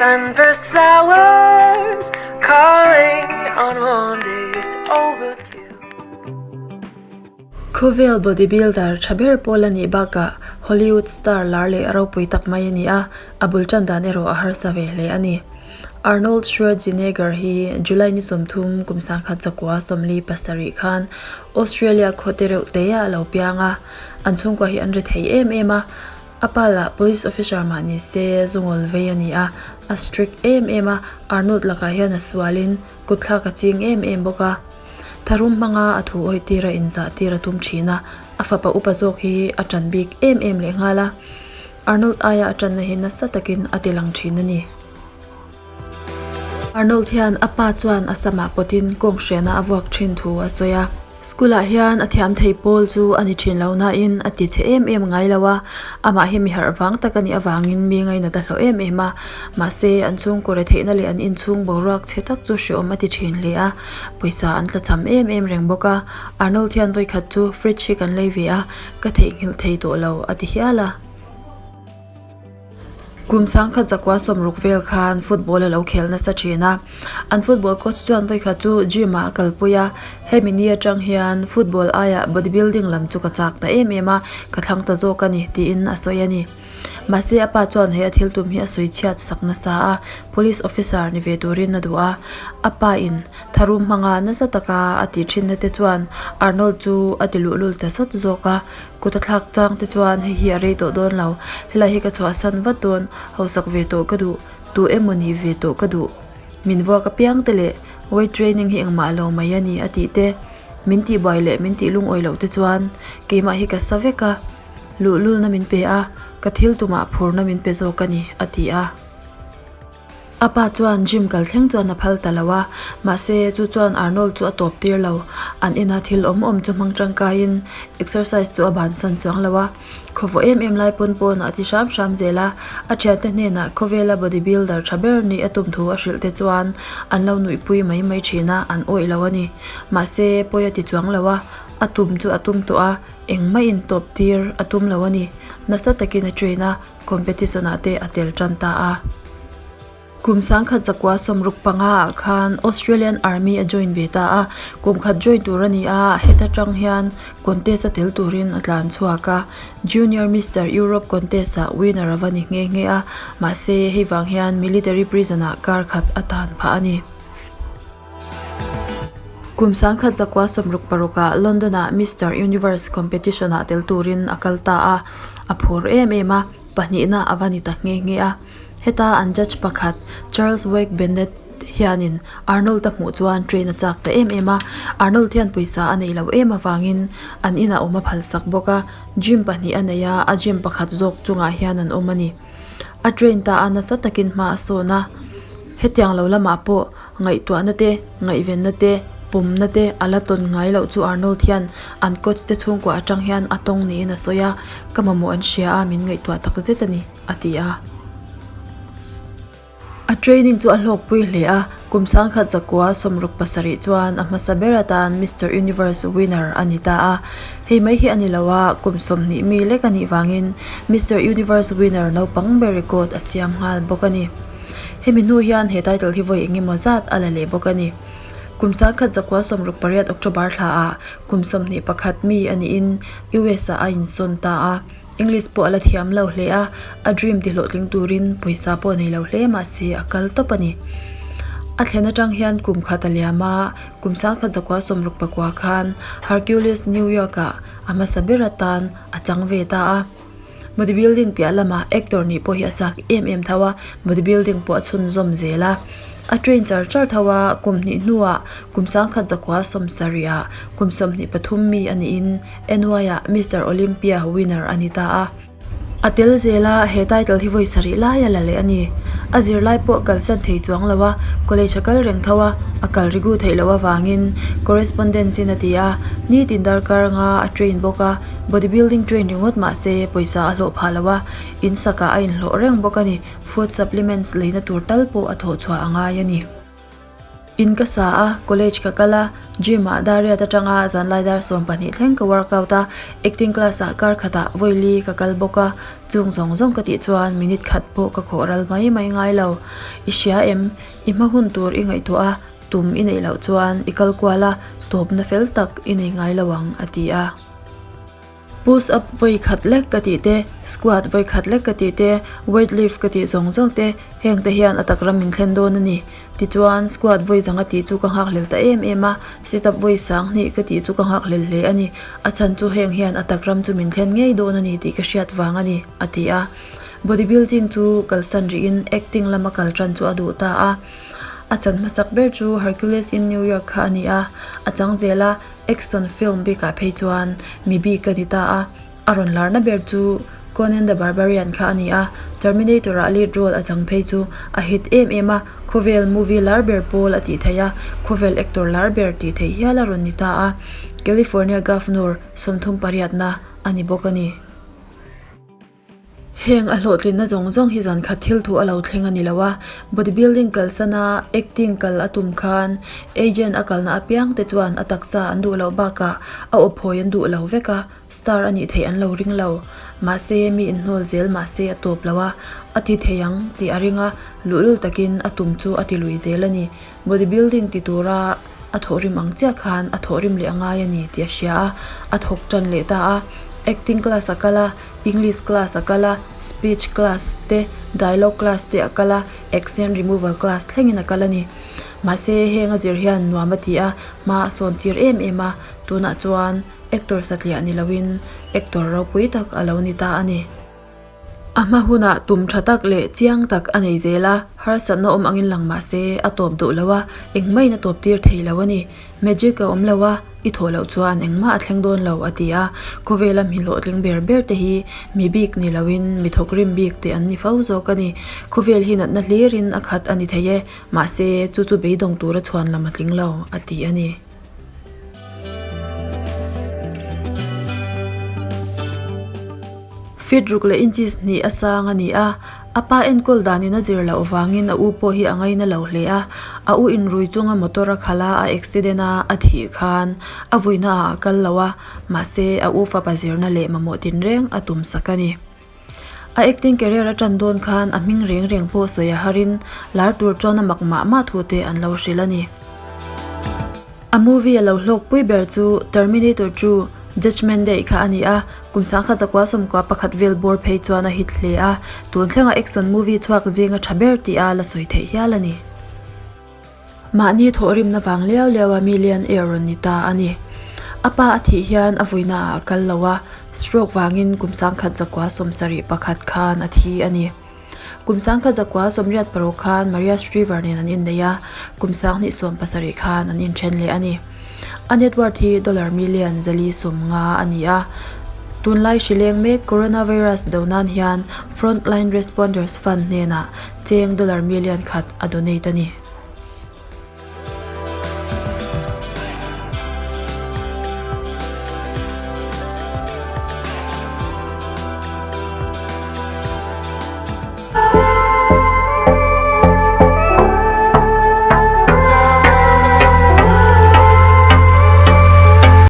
Sunburst flowers calling on warm days overdue. Khawvel bodybuilder tha ber pawl a nih bakah Hollywood star lar leh ropui tak mai a ni a, a bul tan dan erawh a harsa ve hle a ni. Arnold Schwarzenegger hi July ni 30 kum 1947 khan Australia khaw te reuh te ah a lo piang a, an chhungkua hi an ri thei em em a, a pa lah police officer mah ni se zungawl vei a ni a, a strict em em a, Arnold lakah hian a sualin kutthlak a ching em em bawk a. Tharum hmanga a thu awih tir a inzah tir a tum thin a, a fapa upa zawk hi a tan bik em em leh nghal a, Arnold aia a tanna hi nasa takin a ti lang thin a ni. Arnold hian a pa chuan a samah pawtin kawng hriana a vuak thin thu a sawi a. School ah hian a thiam thei pawl chu a ni thin lo nain a ti chhe em em ngai lo a, amah hi mi harh vang tak a nih avangin mi ngainat a hlawh em em a, mahse an chhungkaw retheihna leh an inchhung boruak chhe tak chu hreawm a ti thin hle a, pawisa an tla cham em em reng bawk a, Arnold hian vawikhat chu fridge hi kan lei ve a, ka theihnghilh thei tawh lo a ti hial a. Kum sangkhat zakua sawmruk vel khan football a lo khel nasa thin a, an football coach chuan vawikhat chu gym ah a kalpui a, hemi ni atang hian football aiah body building lam chu ka chak ta em em a, ka thlang ta zawk a ni tiin a sawi a ni. Mahse a pa chuan he a thil tum hi a sawi chhiat sak nasa a, police officer ni ve turin a duh a, a pa in tharum hmanga nasa taka a tih thinna te chuan Arnold chu a ti luhlul ta sawt zawk a. Kut a thlak chang te chuan hei hi a rei tawh dawn lo, helai hi ka chhuahsan vat dawn, hausak ve tawh ka duh, tu emaw nih ve tawh ka duh. Min vuak apiang te leh weight training hi engmah lo mai a ni a tih te, min tihbuai leh min tih lungawi loh te chuan keimah hi ka sa vek a, luhlulna min pe a, ka thil tumah phurna min pe zawk a ni a ti a. A pa chuan gym kal thleng chuan a phal ta lo a, mahse chu chuan Arnold chu a tawp tir lo. An ina thil awm awm chu hmang tangkaiin exercise chu a bansan chuang lo a, khawvawh em em lai pawn pawnah a ti hram hram zel a, a thiante hnenah khawvela body builder tha ber nih a tum thu a hrilh te chuan an lo nuihpui mai mai thin a, an awih lo a ni. Mahse pawi a ti chuang lo a, a tum chu a tum tawh a, engmah in tawp tir a tum lo a ni. Nasa takin a train a. Competition ah te a tel tan ta a. Kum sangkhat zakua 65 ah khan Australian Army a join ve ta a, kum khat join tur a ni a, heta tang hian contest a tel turin a tlan chhuak a, Junior Mister Europe contest ah winner a va ni nghe nghe a, mahse hei vang hian military prison ah kar khat a tan phah a ni. Kum sangkhat zakua 66 ah London ah Mister Universe competition ah tel turin a kal ta a, a phur em em a, pahnihna a va ni ta nghe nghe a. Heta an judge pakhat Charles Wake Bennett hianin Arnold a hmuh chuan train a chak ta em em a, Arnold hian pawisa a neih loh em avangin an inah awm a phalsak bawk a, gym pahnih a nei a, a gym pakhat zawk chungah hian an awm a ni. A train ta a nasa takin hma a sawn a, hetiang lo lamah pawh Ngaihtuahna te, ngaihvenna te, pawmna te a la tawn ngai loh chu Arnold hian an coach te chhungkua atang hian a tawng niin a sawi a, ka mamawh an hria a, min ngaihtuah tak zet a ni, a ti a. A training chu a hlawkpui hle a, kum 1967 chuan a hmasa ber atan Mister Universe winner a ni ta a. Hei mai hi a ni lo a, kum 20 mi lek a nih vangin Mister Universe winner naupang ber record a siam nghal bawk a ni. Hemi hnu hian he title hi vawi eng emaw zat a la leh bawk a ni. Kum 1968 October thla ah kum 21 mi a niin US ah a insawn ta a, English pawh a la thiam lo hle a, a dream ti hlawhtling turin pawisa pawh nei lo hle mahse a kal tawp a ni. A thlen atang hian kum khat a liam a, kum 1969 khan Hercules New York ah a hmasa ber atan a chang ve ta a. Body building piah lamah actor nih pawh hi a chak em em tho a, body building pawh a chhunzawm zel a, a train char char tho a, kum hnih hnuah kum 1970 ah kum 23 mi a niin N_Y ah Mister Olympia winner a ni ta a. A tel zel a, he title hi vawi sarih lai a la leh a ni. A zirlai pawh kalsan thei chuang lo a, college a kal reng tho a, a kal rigu theih loh avangin correspondence in a ti a, nitin darkar nga a train bawk a, Body building train ringawt mah se pawisa a hlawh phah lo a, in sakah a inhlawh reng bawk a ni. Food supplements leina tur tal pawh a thawh chhuah a ngai a ni. In ka sa a, college ka kal a, gym ah dar riat atanga zanlai dar 12 thleng ka workout a, acting class ah kar khatah vawili ka kal bawk a, chung zawng zawng ka tih chuan minute khat pawh ka khawh ral mai mai ngai lo. I hria em? I hma hun tur i ngaihtuah a, tum i neih loh chuan i kal kual a, tawpna fel tak i nei ngai lo ang a ti a. Push up vawi khat lek ka tih te, squat vawi khat lek ka tih te, weight lift ka tih zawng zawng te, heng te hian a tak ram min thlen dawn a ni. Tichuan, squat vawi zanga tih chu ka nghakhlel ta em em a, sit up vawi sang hnih ka tih chu ka nghakhlel hle a ni. A chhan chu heng hian a tak ram chu min thlen ngei dawn a ni tih ka hriat vang a ni, a ti a. Body building chu kalsan rihin acting lama kal tan chu a duh ta a. A chan hmasak ber chu Hercules in New York kha a ni a, a chang zel a, Action film bikah phei chuan mi bik a ni ta a, a rawn larna ber chu Conan the Barbarian kha a ni a, Terminator ah lead role a chang phei chu a hit em em a, khawvel movie lar ber pawl a tih theih a, khawvel actor lar ber tih theih hial a rawn ni ta a, California Governor 38 na a ni bawk a ni. Heng a hlawhtlinna zawng zawng hi zan khat thil thu a lo thleng a ni lo a, body building kalsana acting kal a tum khan agent a kalna apiang te chuan a taksa an duh loh bakah a aw phawi an duh lo vek a, star a nih theih an lo ring lo. Mahse, mi inhnawl zel mahse a tawp lo a, a ti thei ang tih a ring a, luhlul takin a tum chu a ti lui zel a ni. Body building ti tura a thawhrim ang chiah khan a thawhrim leh a ngai a ni tih a hria a, a thawk tan leh ta a. Acting class a kal a, English class a kal a, speech class te, dialogue class te a kal a, accent removal class thlengin a kal a ni. Mahse heng a zir hian nuam a ti a, hma a sawn tir em em a, tunah chuan actor satliah ni loin actor ropui tak a lo ni ta a ni. A hma hunah tum tha tak leh chiang tak a nei zel a, harsatna awm angin lang mah se a tawp duh lo a, engmah in a tawp tir thei lo a ni. Magic a awm lo a, i thawh loh chuan engmah a thleng dawn lo a ti a, khawvela mi hlawhtling ber ber te hi mi bik ni loin mi thawkrim bik te an ni fo zawk a ni. Khawvel hi natna hlirin a khat a ni thei e, mahse chu chu beidawng tura chhuan lam a tling lo a ti a ni. Feet ruk leh inches hnih a sang a ni a, a pa enkawl danin a zir loh vangin a u pawh hi a ngaina lo hle a, a u inrui chunga motor a khalh a, a accident a, a thih khan a vuina ah a kal lo a, mahse a u fapa zirna leh mamawh tinreng a tum sak a ni. A acting career a tan dawn khan a hming reng reng pawh sawi a harin lar tur chuan a mak mah mah thu te an lo hrilh a ni. A movie a lo hlawk pui ber chu Terminator 2, Judgement Day kha a ni a, kum 1991 vel bawr phei chuan a hit hle a, tun thlenga action movie chhuak zinga tha ber tih a la sawi theih hial a ni. Mahni thawhrimna vang liau liau a million air rawn ni ta a ni. A pa a thih hian a vuina ah a kal lo a, stroke vangin kum 1971 khan a thi a ni. Kum 1986 khan Maria Shriver nen an innei a, kum 2017 khan an inthen leh a ni. A net worth hi dollar million 450 a ni a. Tunlai hrileng mek coronavirus do nan hian Frontline Responders Fund hnenah cheng dollar million khat a donate a ni.